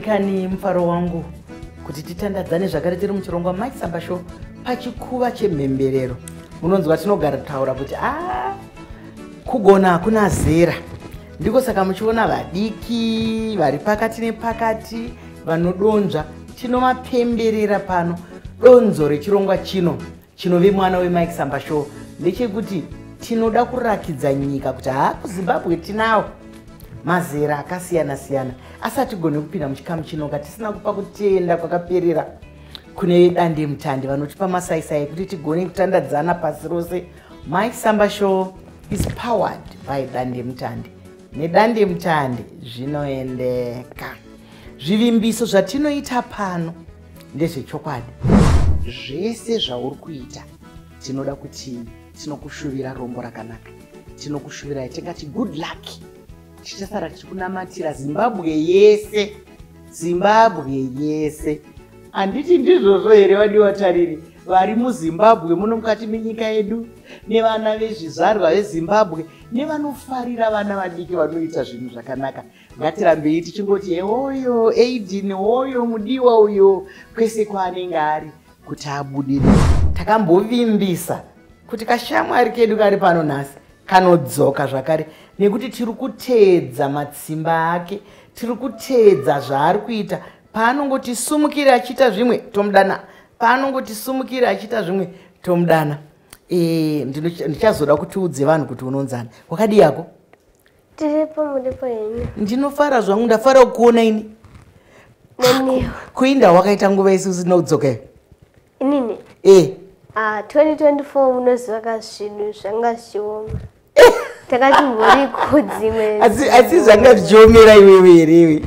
Vadikani, mufaro wangu kuti titandadzane zvakare tiri muchirongwa Mike Samba Show pachikuva chemhemberero. Munonzwa tinogara taura kuti kugona hakuna zera. Ndiko saka muchiona vadiki vari pakati nepakati vanodonzva, tinomapemberera pano. Donzo rechirongwa chino chinove mwana weMike Samba Show ndechekuti tinoda kurakidza nyika kuti kuZimbabwe tinawo mazera akasiyana siyana, asi hatigone kupinda muchikamu chino tisina kupa kutenda kwakaperera kune dandemutande vanotipa masaisai ekuti tigone kutandadzana pasi rose. Mike Samba Show is powered by dandemutande. Nedandemutande zvinoendeka. Zvivimbiso zvatinoita pano ndezvechokwadi. Zvese zvauri kuita tinoda kuti tinokushuvira rombo rakanaka, tinokushuvirai tingati good luck. Tichasara tichikunamatira Zimbabwe yese, Zimbabwe yese. Handiti ndizvozvo here vadiwa tariri vari muZimbabwe muno mukati menyika yedu, nevana vezvizvarwa veZimbabwe, nevanofarira vana vadiki vanoita zvinhu zvakanaka. Ngatirambei tichingoti hewoyo Aiden, hoyo mudiwa uyo, kwese kwaanenge ari kuti abudirire. Takambovimbisa kuti kashamwari kedu kari pano nhasi kanodzoka zvakare, nekuti tiri kuteedza matsimba ake, tiri kuteedza zvaari kuita. Paanongoti sumukira achiita zvimwe tomudana, paanongoti sumukira achiita zvimwe tomudana. Ndichazoda kuti udze vanhu kuti unonzani. Wakadii yako? Tiripo, muripo henyu? Ndinofara zvangu, ndafara kukuona ini. Neniwo. Kuinda wakaita nguva isi usina kudzoka? Inini? 2024 munoziva ka zvinhu zvanga zvichioma. Takati muriko dzimwe. Asi zvanga zvichiomera iwewe here iwe?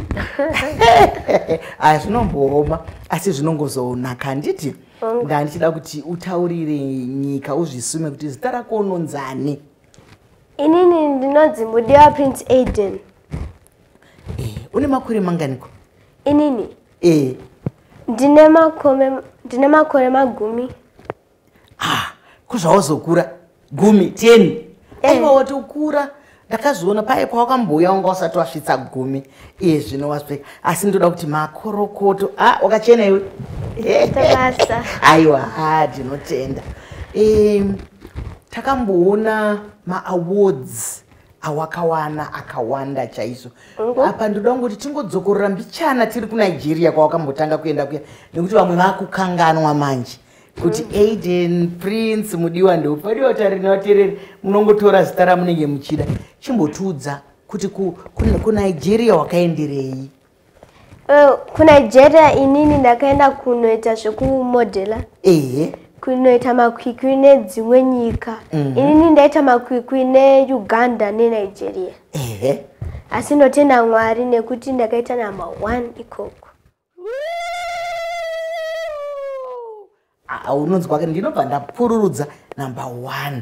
Zvinombooma, asi zvinongozonaka, handiti? Ndandichida kuti utaurire nyika, uzvisume kuti zita rako unonzani. Inini ndinonzi Mudiwa Prince Aiden. Une makore manganiko? Inini? Ndine makore 10. Kuzvauzokura 10, 10. Aiwa watokura. Ndakazviona paye pawakambouya wanga usati wasvitsa 10. Iye zvino wasvika. Asi ndoda kuti makorokoto. Wakachena iwe. Tabasa. Aiwa, ndinotenda. Takamboona ma-awards awakawana akawanda chaizvo. Apa ndoda kungoti tingodzokorora mbichana tiri kuNigeria kwawakambotanga kuenda kuya, nekuti vamwe vakukanganwa manje kuti Aiden Prince Mudiwa ndeupi. Tariri nevateereri munongotora zita ramunenge muchida. Chimbotiudza kuti kuNigeria wakaenderei? KuNigeria inini ndakaenda kunoita zvekumodela. Kunoita makwikwi nedzimwe nyika. Inini ndaita makwikwi neUganda neNigeria. Asi ndotenda Mwari nekuti ndakaita number 1 ikoko. Unonzwa ndinobva ndapururudza number 1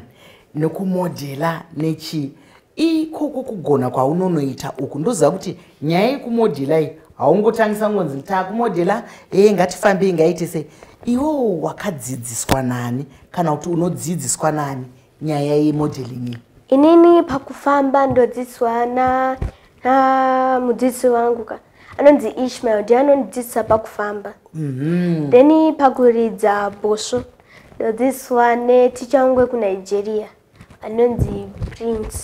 nekumodela nechi ikoko kugona kwaunonoita uku. Ndoziva kuti nyaya yekumodela iyi haungotangisa ngonzi takumodela, ngatifambei ngaite sei. Iwewo wakadzidziswa nani kana kuti unodzidziswa nani nyaya yemodeling iyi? Inini pakufamba ndodzidziswa na mudzidzisi wangu ka anonzi Ishmael, ndiye anondidzidzisa pakufamba. Then pakuridza bhosvo ndodzidziswa neticha wangu wekuNigeria anonzi Prince.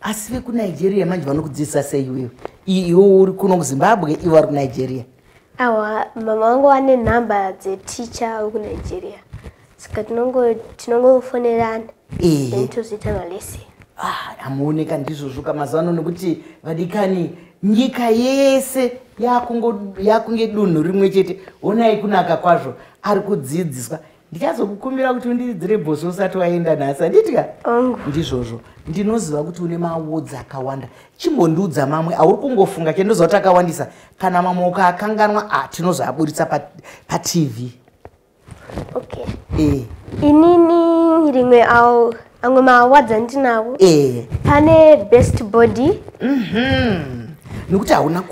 Asi vekuNigeria manje vanokudzidzisa sei iwewe? Iwe uri kuno kuZimbabwe, iwe vari kuNigeria? Awa, mama vangu vane nhamba dzeticha wekuNigeria, saka tinongofonerana then tozoita malesson. Amuoneka ndizvozvo kamazuva ano, nekuti vadikani nyika yese yakunge dunhu rimwe chete. Onai kunaka kwazvo, ari kudzidziswa. Ndichazokukumbira kuti undiridzire bhosvo usati waenda nhasi, handiti ka? Ndizvozvo. Ndinoziva kuti une maawards akawanda. Chimbondiudza mamwe auri kungofunga, chendoziva kuti akawandisa. Kana mamwe ukaakanganwa, tinozoaburitsa paTV. Okay. Inini rimwe amwe maawards andinawo. Pane best body. Nekuti hauna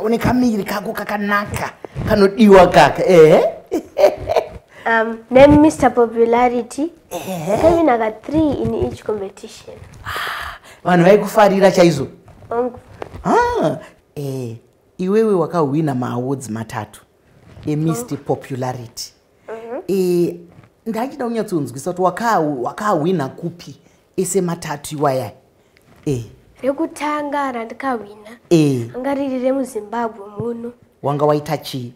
une kamiri kako kakanaka kanodiwa kaka. Then Mr. Popularity. Ndakawina 3 in each competition. Vanhu vaikufarira chaizvo. Iwewe wakahwina maawards 3 eMr Popularity. Ndachida kunyatsonzwisa kuti wakahwina kupi ese 3 iwaya. Rekutanga randikahwina anga riri remuZimbabwe muno. Wanga waita chii?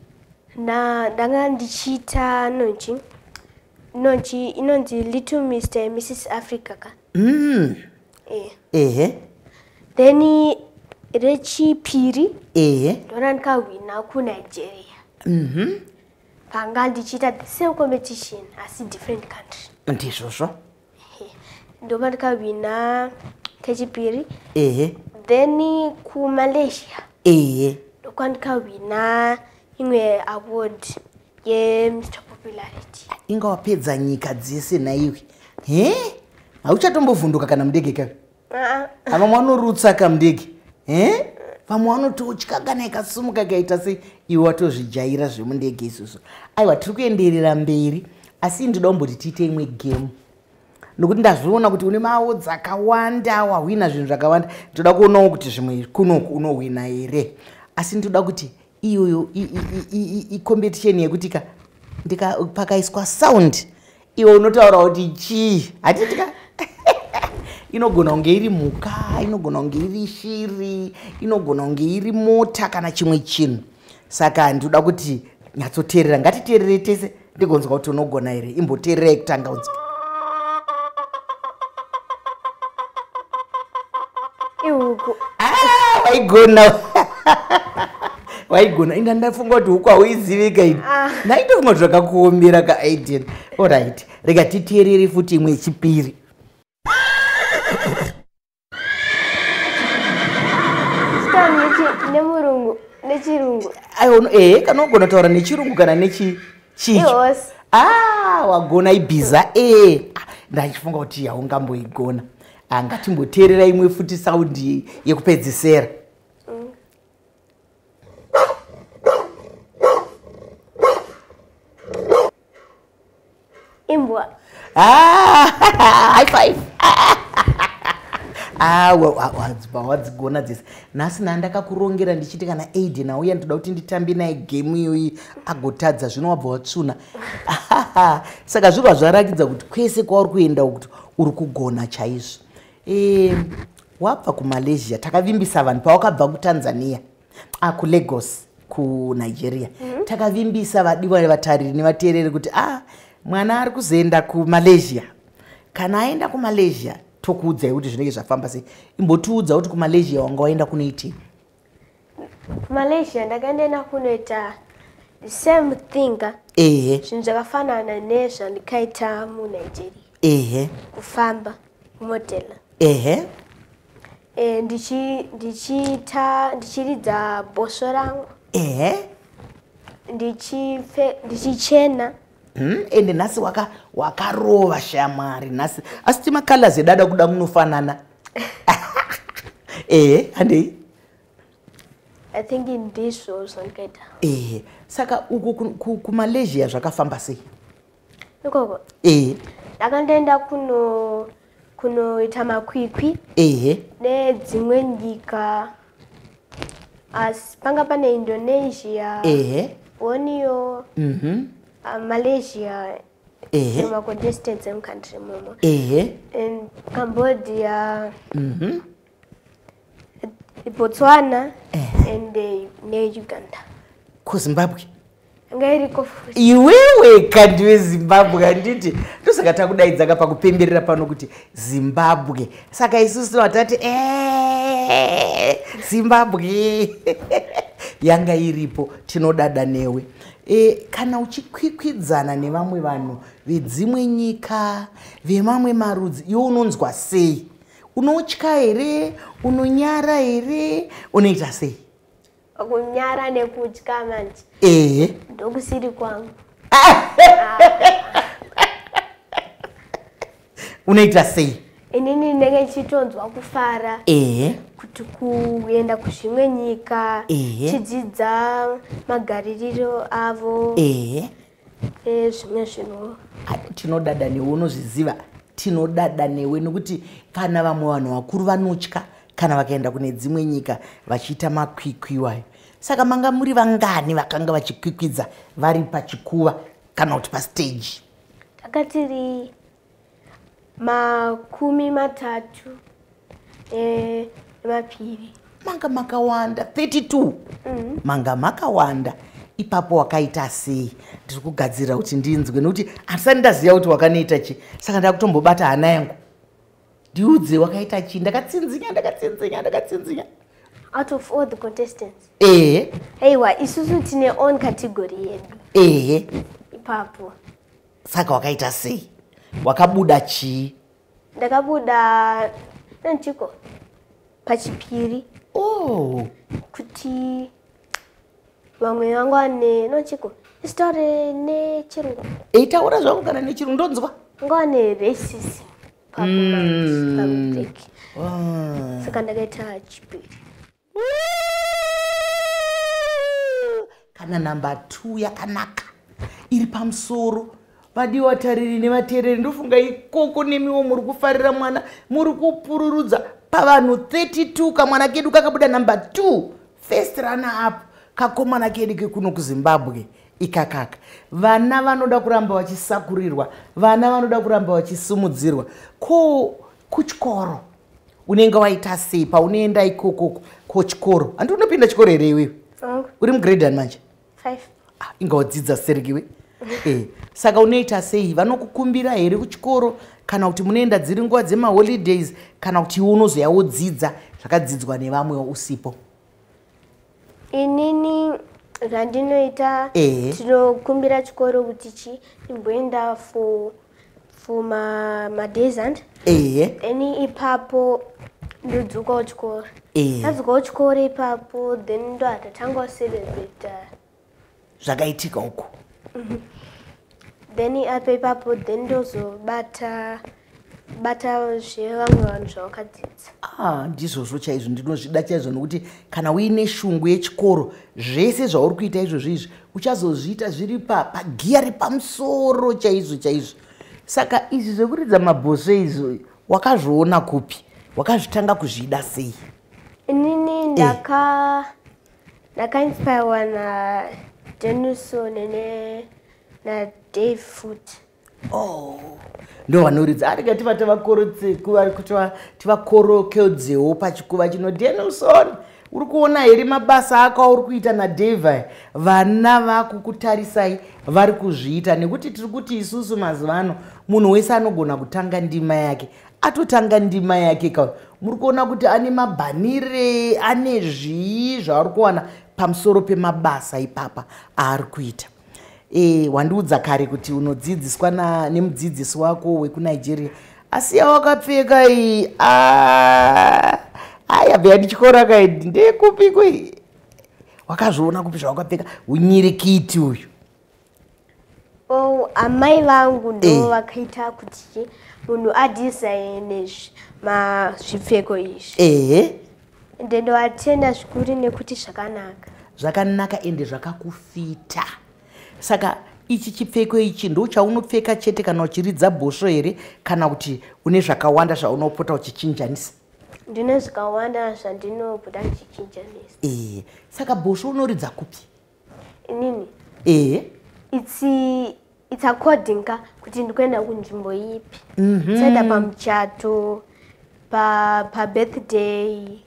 Ndanga ndichiita inonzi Little Mr and Mrs Africa ka. Then rechipiri ndona ndikahwina kuNigeria. Panga ndichiita the same competition asi different country. Ndizvozvo. Ndobva ndikahwina kechipiri. Then kuMalaysia ndokwandikahwina imwe award yeMr Popularity. Inga wapedza nyika dzese naiwe. Hauchatombovhunduka kana mundege kawe? Vamwe vanorutsa kamundege. Vamwe vanototya kana ikasumuka ikaita sei, iwe watozvijaira zvemundege izvozvo. Aiwa, tiri kuenderera mberi, asi ndinoda kumboti tiite imwe game. Nokuti ndazviona kuti une maawards akawanda, wahwina zvinhu zvakawanda. Ndoda kuonawo kuti zvimwe kunoku unohwina here. Asi ndoda kuti iyoyo icompetition yekuti pakaiswa sound iwe unotaura kuti chii, hatiti ka? Inogona kunge iri mhuka, inogona kunge iri shiri, inogona kunge iri mota kana chimwe chinhu. Saka ndinoda kuti nyatsoteerera, ngatiteerere tese ndigonzwa kuti unogona here. Imboteererai kutanga unzwe. Ihuku. Waigona. Waigona. Inga ndafunga kuti huku hauizivika ini. Ndaitofunga kuti zvakakuomera ka Aiden. Alright, rega titeerere futi imwe yechipiri. Nemurungu, nechirungu. Aiwa, kana ugona kutaura nechirungu kana nechi chicho. Ihosi. Wagona ibhiza. Ndachifunga kuti haungamboigona. Ngatimboteerera imwe futi saundi yekupedzisera. Imbwa. High five. Wadzigona dzese. Nhasi ndakakurongera ndichiti kana Aiden auya ndoda kuti nditambe naye game iyoyi agotadza, zvino wabva watsvuna. Saka zvirwa zvarakidza kuti kwese kwauri kuenda kuti uri kugona chaizvo. Wabva kuMalaysia, takavimbisa vanhu pawakabva kuTanzania, kuLagos, kuNigeria. Takavimbisa vadiwa vatariri nevateereri kuti mwana ari kuzoenda kuMalaysia. Kana aenda kuMalaysia tokuudzai kuti zvinenge zvafamba sei. Imbotiudza kuti kuMalaysia wanga waenda kunoitei? KuMalaysia ndakaenda kunoita the same thing. Zvinhu zvakafanana nezvandikaita muNigeria. Kufamba, kumodela. Ndichiridza bhosvo rangu. Ndichichena. Ende nhasi wakarova shamwari nhasi. Asi timacolors edada kuda munofanana. Handei? I think ndizvo zvandikaita. Saka uku kuMalaysia zvakafamba sei? Ikoko? Ndakandoenda kunoita makwikwi. Nedzimwe nyika. Asi panga pane Indonesia. Borneo. Malaysia. Macontestants emucountry momo. And Cambodia. Botswana. And neUganda. KuZimbabwe? Anga iriko futi. Iwewe kandi weZimbabwe handiti? Ndosaka takudaidzaka pakupemberera pano kuti Zimbabwe. Saka isusu tinoti Zimbabwe. Yanga iripo, tinodada newe. Kana uchikwikwidzana nevamwe vanhu vedzimwe nyika, vemamwe marudzi, iwe unonzwa sei? Unotya here? Unonyara here? Unoita sei? Kunyara nekutya manje. Ndokusiri kwangu. Unoita sei? Inini ndinenge ndichitonzwa kufara. Kuti kuenda kuzvimwe nyika, chidzidza magaririro avo. Zvimwe zvinhu. Tinodada newe, unozviziva. Tinodada newe nekuti kana vamwe vanhu vakuru vanotya kana vakaenda kune dzimwe nyika vachiita makwikwi iwayo. Saka manga muri vangani vakanga vachikwikwidza vari pachikuva kana kuti pastage? Tanga tiri 32. Manga makawanda 32. Manga makawanda. Ipapo wakaita sei? Ndiri kugadzirira kuti ndinzwe nekuti handisati ndaziva kuti wakanoita chii. Saka ndakutombobata hana yangu. Ndiudze wakaita chii? Ndakatsinzinya. Out of all the contestants. Ehe. Aiwa, isusu tine own category yedu. Ehe. Ipapo. Saka wakaita sei? Wakabuda chii? Ndakabuda nanchiko pachipiri. Oh. Kuti vamwe vangu vane nonchiko isitaure nechirungu. Eitaura zvangu kana nechirungu ndonzwa. Vanga vane racism pabreak. Saka ndakaita chipiri. Kana namba 2 yakanaka iri pamusoro. Vadiwa tariri nevateereri, ndofunga ikoko nemiwo muri kufarira mwana, muri kupururudza pavanhu 32. Kamwana kedu kakabuda namba 2 first runner up, kakomana kedu kekuno kuZimbabwe ikakaka. Vana vanoda kuramba vachisakurirwa, vana vanoda kuramba vachisumudzirwa. Ko kuchikoro unenge waita sei paunoenda ikoko kuchikoro? Handi unopinda chikoro here iwewe? Uri mugrade 1 manje? 5. Ah, inga wadzidza serikiwe. Saka unoita sei? Vanokukumbira here kuchikoro kana kuti munoenda dziri nguva dzemaholidays kana kuti iwe unozoya wodzidza zvakadzidzwa nevamwe usipo? Inini zvandinoita, tinokumbira chikoro kuti chi imboenda for madays and then ipapo ndodzokawo chikoro. Ndadzokawo chikoro ipapo then ndoatatanga kucelebrate zvakaitika uko. Then apo ipapo then ndozobata bata zvevamwe vanhu zvavakadzidza. Ndizvozvo chaizvo, ndinozvida chaizvo nokuti kana uine shungu yechikoro, zvese zvauri kuita izvozvo izvi uchazozviita zviri pagiya repamusoro chaizvo chaizvo. Saka izvi zvekuridza mabhosvo izvo wakazviona kupi? Wakazvitanga kuzvida sei? Inini ndakainspirewa naDenison naDave Foot. Oh, ndo vanoridza. Arega tivakorokedzewo pachikuva chino. Denison, uri kuona here mabasa ako auri kuita naDave? Vana vakukutarisai vari kuzviita nekuti tiri kuti isusu mazuva ano munhu wese anogona kutanga ndima yake. Atotanga ndima yake ka. Muri kuona kuti ane mabhanire, ane zvii zvaari kuwana pamusoro pemabasa ipapa aari kuita. Wandiudza kare kuti unodzidziswa nemudzidzisi wako wekuNigeria, asi yawakapfeka iyi aya ndichikora kaidi ndekupiko iyi? Wakazviona kupi zvawakapfeka unyirikiti uyu? Oh, amai vangu ndo vakaita kuti munhu adisaine zvipfeko izvi. Ende ndovatenda zvikuru nekuti zvakanaka. Zvakanaka ende zvakakufita. Saka ichi chipfeko ichi ndo chaunopfeka chete kana uchiridza bhosvo here kana kuti une zvakawanda zvaunopota uchichinjanisa? Ndine zvakawanda zvandinopota ndichichinjanisa. Saka bhosvo unoridza kupi? Inini? It's according ka kuti ndikuenda kunzvimbo ipi. Saida pamuchato, pa birthday.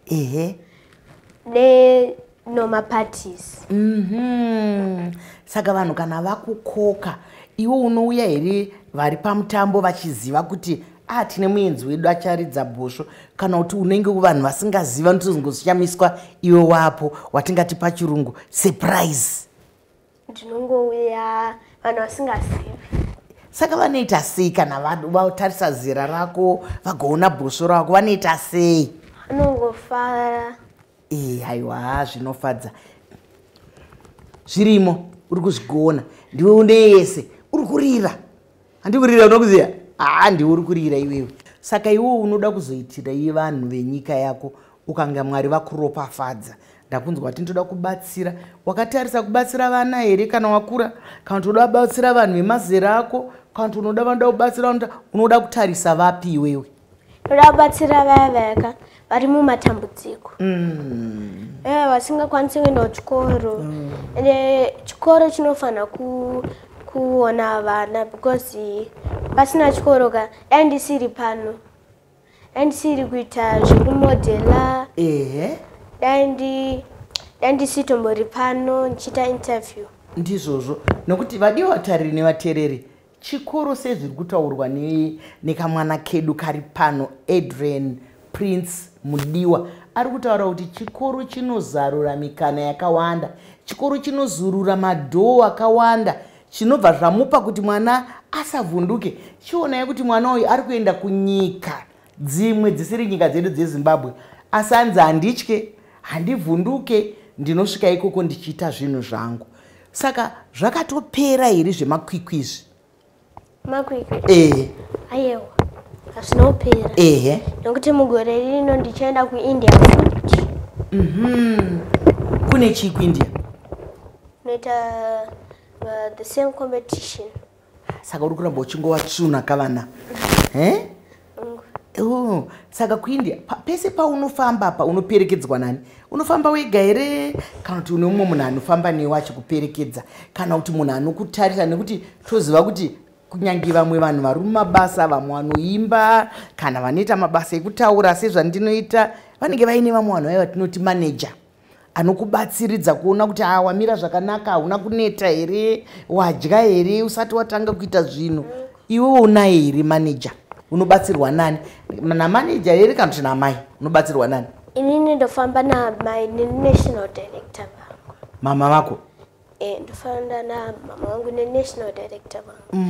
Ne noma parties. Saka vanhu kana vakukoka iwe unouya here vari pamutambo vachiziva kuti tine muenzi wedu acharidza bhosvo, kana kuti unenge vanhu vasingaziva notozongoshamiswa iwe wapo watingati pachirungu surprise? Ndinongouya vanhu vasingazivi. Saka vanoita sei kana vatarisa zera rako vagoona bhosvo rako, vanoita sei? Vanongofara. Aiwa, zvinofadza. Zvirimo, uri kuzvigona. Ndiwe une yese, uri kurira. Handi kurira unokuziya? Ndiwe uri kurira iwewe. Saka iwe unoda kuzoitira iye vanhu venyika yako ukanga Mwari vakuropafadza. Ndakunzwa kuti ndoda kubatsira. Wakatarisa kubatsira vana here kana wakura? Kana kuti unoda kubatsira vanhu vemazera ako? Kana kuti unoda vanoda kubatsira, unoda kutarisa vapi iwewe? Ndoda kubatsira vaya vayaka vari mumatambudziko. Vasingakwanisi kuenda kuchikoro. Ende chikoro chinofanira kuona vana because pasina chikoro ka dai ndisiri pano. Dai ndisiri kuita zvekumodhela. Dai ndisitombori pano ndichiita interview. Ndizvozvo nokuti vadiwa vatariri nevateereri, chikoro sezviri kutaurwa nekamwana kedu kari pano, Adrian Prince Mudiwa, ari kutaura kuti chikoro chinozarura mikana yakawanda, chikoro chinozurura madhoo akawanda, chinobva zvamupa kuti mwana asavhunduke. Chionai kuti mwana uyu ari kuenda kunyika dzimwe dzisiri nyika dzedu dzeZimbabwe, asi anzi handitye, handivhunduke, ndinosvika ikoko ndichiita zvinhu zvangu. Saka zvakatopera here zvemakwikwi izvi? Makwikwi? Aiwa, hazvina kupera. Nekuti mugore rino ndichaenda kuIndia futi. Kune chii kuIndia? Kunoita the same competition. Saka uri kuramba uchingovatsvuna kavana? Saka kuIndia pese paunofamba apa unoperekedzwa nani? Unofamba wega here kana kuti une mumwe munhu anofamba newe achikuperekedza, kana kuti munhu anokutarisa? Nekuti toziva kuti kunyange vamwe vanhu vari mumabasa, vamwe vanoimba kana vanoita mabasa ekutaura sezvandinoita, vanenge vaine vamwe vanhu vaiva vatinoti maneja anokubatsiridza kuona kuti wamira zvakanaka, hauna kuneta here, wadya here usati watanga kuita zvinhu. Iwewe unaye here maneja? Unobatsirwa nani? Namaneja here kana kuti namai? Unobatsirwa nani? Inini ndofamba namai nenational director vangu. Mama vako? Ndofamba namama vangu nenational director vangu.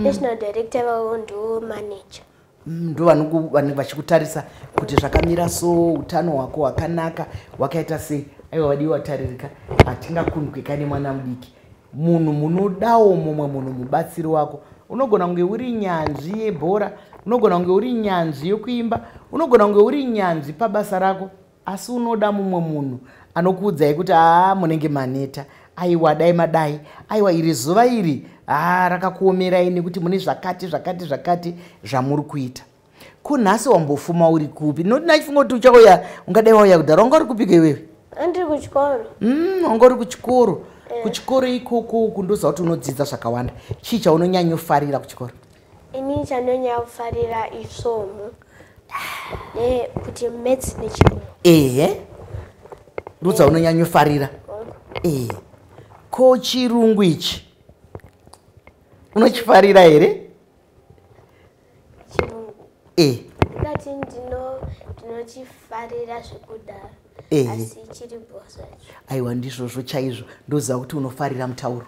National director vavo ndo manager. Ndo vanenge vachikutarisa kuti zvakamira so, utano hwako hwakanaka, wakaita sei. Aiwa vadiwa vataririka, hatingakundwi kane mwana mudiki. Munhu munodawo mumwe munhu mubatsiri wako. Unogona kunge uri nyanzvi yebhora, unogona kunge uri nyanzvi yokuimba, unogona kunge uri nyanzvi pabasa rako, asi unoda mumwe munhu anokuudzai kuti munenge maneta, aiwa dai madai, aiwa iri zuva iri rakakuomerai nekuti mune zvakati zvakati zvakati zvamuri kuita. Ko nhasi wambofuma uri kupi? Noti ndachifunga kuti uchauya, ungadai wauya kudhara. Wanga uri kupiko iwewe? Andiri kuchikoro. Wanga uri kuchikoro. Kuchikoro ikoko kundoziva kuti unodzidza zvakawanda. Chii chaunonyanyofarira kuchikoro? Ini chandonyanya kufarira isvomu nekuti maths nechirungu. Ndo dzaunonyanyofarira. Ko chirungu ichi unochifarira here? Chirungu ndingati ndinochifarira zvekudaro, asi chiri bho zvacho. Aiwa, ndizvozvo chaizvo. Ndoziva kuti unofarira mutauro.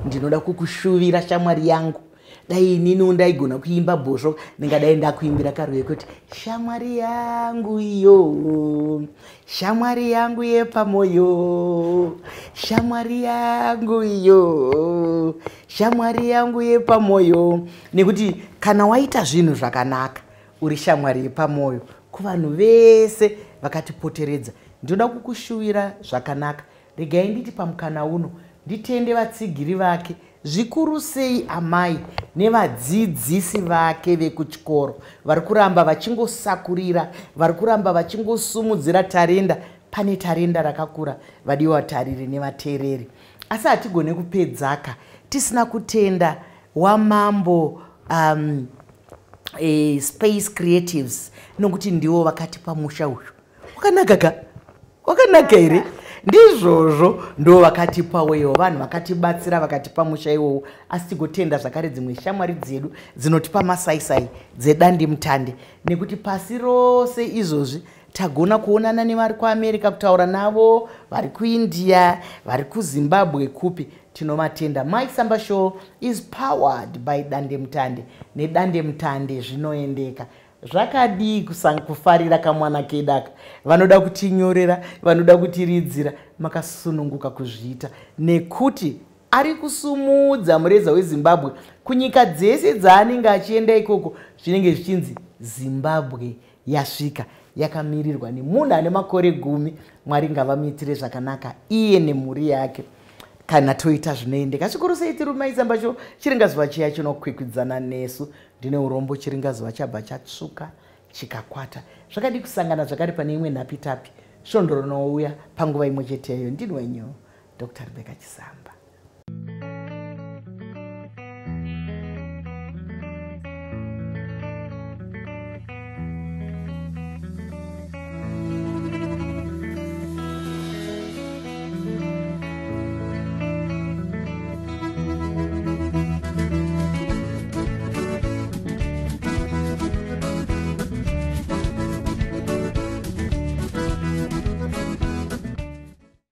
Ndinoda kukushuvira, shamwari yangu. Dai inini ndaigona kuimba bhosvo, ndingadai ndakuimbira karwiyo kuti shamwari yangu iyo, shamwari yangu yepamoyo, shamwari yangu iyo, shamwari yangu yepamoyo. Nekuti kana waita zvinhu zvakanaka, uri shamwari yepamoyo kuvanhu vese vakatipoteredza. Ndinoda kukushuvira zvakanaka. Regai nditi pamukana uno nditende vatsigiri vake, zvikuru sei amai nevadzidzisi vake vekuchikoro, vari kuramba vachingosakurira, vari kuramba vachingosumudzira tarenda. Pane tarenda rakakura, vadiwa vatariri nevateereri, asi hatigone kupedzaka tisina kutenda wamambo Space Creatives, nokuti ndivo vakatipa musha uyu. Wakanaka ka? Wakanaka here? Ndizvozvo, ndo vakatipawo iwo, vanhu vakatibatsira, vakatipa musha iwowo. Asi tigotenda zvakare dzimwe shamwari dzedu dzinotipa masaisai dzedandemutande, nekuti pasi rose izvozvi tagona kuonana nevari kuAmerica, kutaura navo, vari kuIndia, vari kuZimbabwe, kupi. Tinovatenda. Mike Samba Show is powered by dandemutande. Nedandemutande zvinoendeka. Zvakadii kufarira kamwana kedaka? Vanoda kutinyorera, vanoda kutiridzira, makasununguka kuzviita, nekuti ari kusumudza mureza weZimbabwe kunyika dzese dzaanenge achienda. Ikoko zvinenge zvichinzi Zimbabwe yasvika yakamirirwa nemunhu ane makore 10. Mwari ngavamuitire zvakanaka iye nemhuri yake. Kana toita zvinoendeka zvikuru sei, tiri Maisamba Show. Chiringazuva chiya chinokwikwidzana nesu, ndine urombo, chiringazuva chabva chatsvuka. Chikakwata. Zvakadi kusangana zvakare pane imwe nhapitapi svondo rinouya panguva imwe cheteyo. Ndini wenyu Dr. Rebecca Chisamba.